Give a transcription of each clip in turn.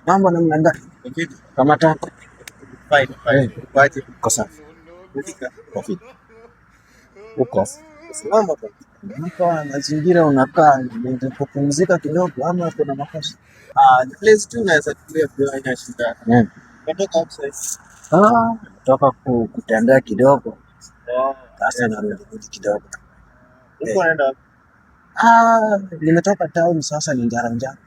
Mambo namna gani? Kama tako. Fine, fine. Kwaje? Uko safi. Uko fit. Uko. Salama bwana. Hapa mazingira unakaa ni kupumzika kidogo ama kuna makosa? Ah, ni place tu unaweza tulia bro, haina shida. Natoka outside. Ah, natoka kutembea kidogo. Oh. Sasa narudi rudi kidogo. Huko unaenda wapi? Ah, nimetoka town sasa ni njara njara.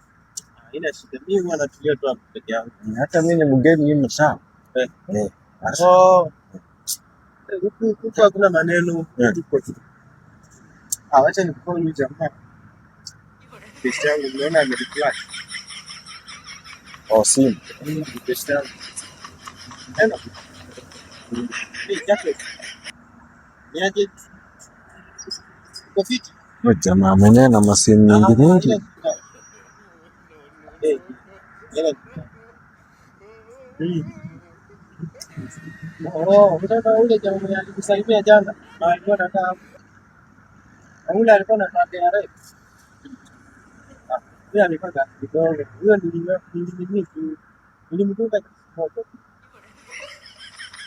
Haina shida. Mimi huwa natulia tu hapo peke yangu. Hata mimi ni mgeni hii msaa. Eh. Eh. Sasa Oh. Huku huku hakuna maneno. Tuko tu. Ah, wacha nikucall huyu jamaa. Best yangu nimeona amereply. Oh, simu. Best yangu. Hello. Hey, Jacques. Niaje? Uko fiti? Huyu jamaa mwenyewe na masimu nyingi Ah, nyingi. haina shida. Eh, haina shida. Oh, mtoto ule jamaa mwenye alikusalimia jana na alikuwa anakaa hapo. Na ule alikuwa anakaa KRA. Ah, huyo alikuwa na kidogo. Huyo nilimnini tu. Nilimdunga kisu moja.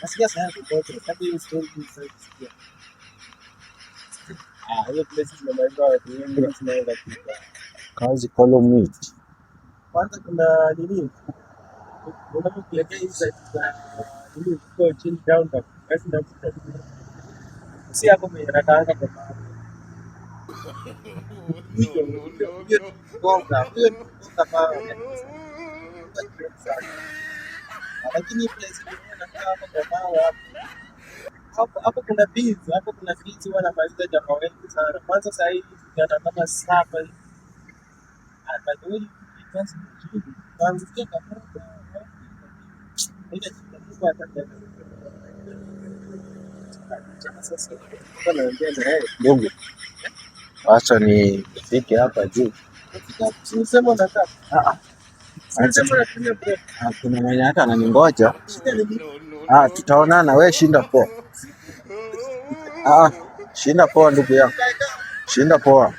Nasikia sana kutoka. Sasa hiyo story ni sasa kusikia. Ah, hiyo place tunamaliza watu wengi tunaenda kuka. Kazi column. Kwanza kuna nini? Unapokuelekea hizi side za nini huko chini down basi ndio si hapo mwenye nakaanga kwa maana. Huyo huyo huyo gonga huyo gonga mawe sana. Lakini place yenyewe nakaa hapo kwa mawe hapo. Hapo hapo kuna busy, hapo kuna busy wanamaliza jamaa wengi sana. Kwanza saa hii vijana kama 7 hivi. Ah, by the way, kazi ni nzuri. Tuanzikie kamoja. Ile Mungu atatenda. Sasa kwa naongea na yeye. Ndugu, acha nifike hapa juu. Sema nataka. Ah, ah. Sema natumia bro. Ah, kuna mwenye hata ananingoja. Shida ni nini? Ah, tutaonana, we shinda poa. Ah, shinda poa ndugu yangu. Shinda poa.